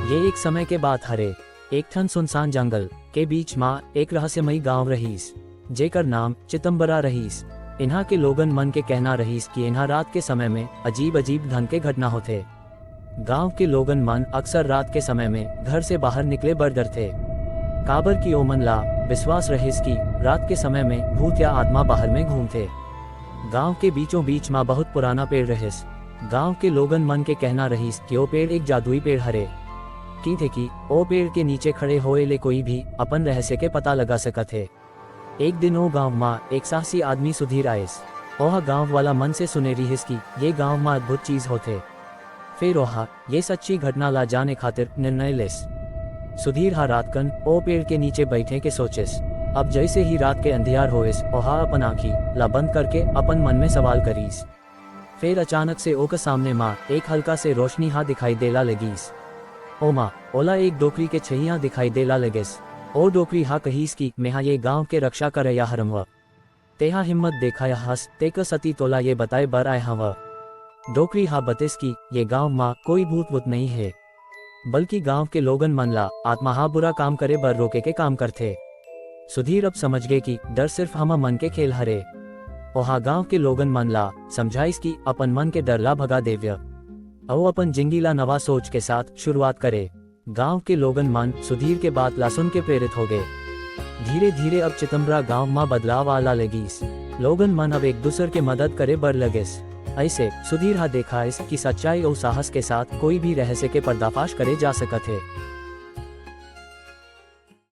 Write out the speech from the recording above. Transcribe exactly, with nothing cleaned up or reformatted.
ये एक समय के बात हरे। एक ठन सुनसान जंगल के बीच मा एक रहस्यमयी गांव रहीस, जेकर नाम चितंबरा रहीस। इन्हा के लोगन मन के कहना रहीस कि इन्हा रात के समय में अजीब अजीब ढंग के घटना होथे। गांव के लोगन मन अक्सर रात के समय में घर से बाहर निकले बर डरथे, काबर कि ओमन ला विश्वास रहिस कि रात के समय में भूत या आत्मा बाहर में घूमथे। गांव के बीचों बीच मा बहुत पुराना पेड़ रहिस। गांव के लोगन मन के कहना रहिस कि ओ पेड़ एक जादुई पेड़ हरे, किथे कि ओ पेड़ के नीचे खड़े होए ले कोई भी अपन रहस्य के पता लगा सकत हे। एक दिन ओ गांव मा एक साहसी आदमी सुधीर आइस। ओह गांव वाला मन से सुने रिहिस कि ये गांव मा अद्भुत चीज होथे। फेर ओह ये सच्ची घटना ला जाने खातिर निर्णय लेस। सुधीर हा रातकन ओ पेड़ के नीचे बैठे के सोचिस। अब जैसे ही रात के अंधियार होइस, ओह अपन आंखी ला बंद करके अपन मन में सवाल करीस। फेर अचानक से ओकर सामने मा एक हल्का से रोशनी हा दिखाई देला लगिस। ओमा ओला एक डोकरी के छैया दिखाई देला लगिस। ओ डोकरी हा कहिस कि मेहा ये गांव के रक्षा करैया हरंव। तेहा हिम्मत देखाया हस, तेकर सती तोला ये बताए बर आए हंव। डोकरी हा बतिस कि ये गांव मा कोई भूत वूत नहीं हे, बल्कि गांव के लोगन मन ला आत्मा हा बुरा काम करे बर रोके के काम करथे। सुधीर अब समझ गे कि डर सिर्फ हमर मन के खेल हरे। ओहा गांव के लोगन मन ला समझाइस कि अपन मन के डर ला भगा देव्य, अउ अपन जिंदगी ला नवा सोच के साथ शुरुआत करे। गांव के लोगन मन सुधीर के बात ला सुन के प्रेरित हो गए। धीरे धीरे अब चितंबरा गांव मा बदलाव आला लगिस। लोगन मन अब एक दूसर के मदद करे बर लगिस। ऐसे सुधीर हा देखाइस कि सच्चाई अउ साहस के साथ कोई भी रहस्य के पर्दाफाश करे जा सकत हे।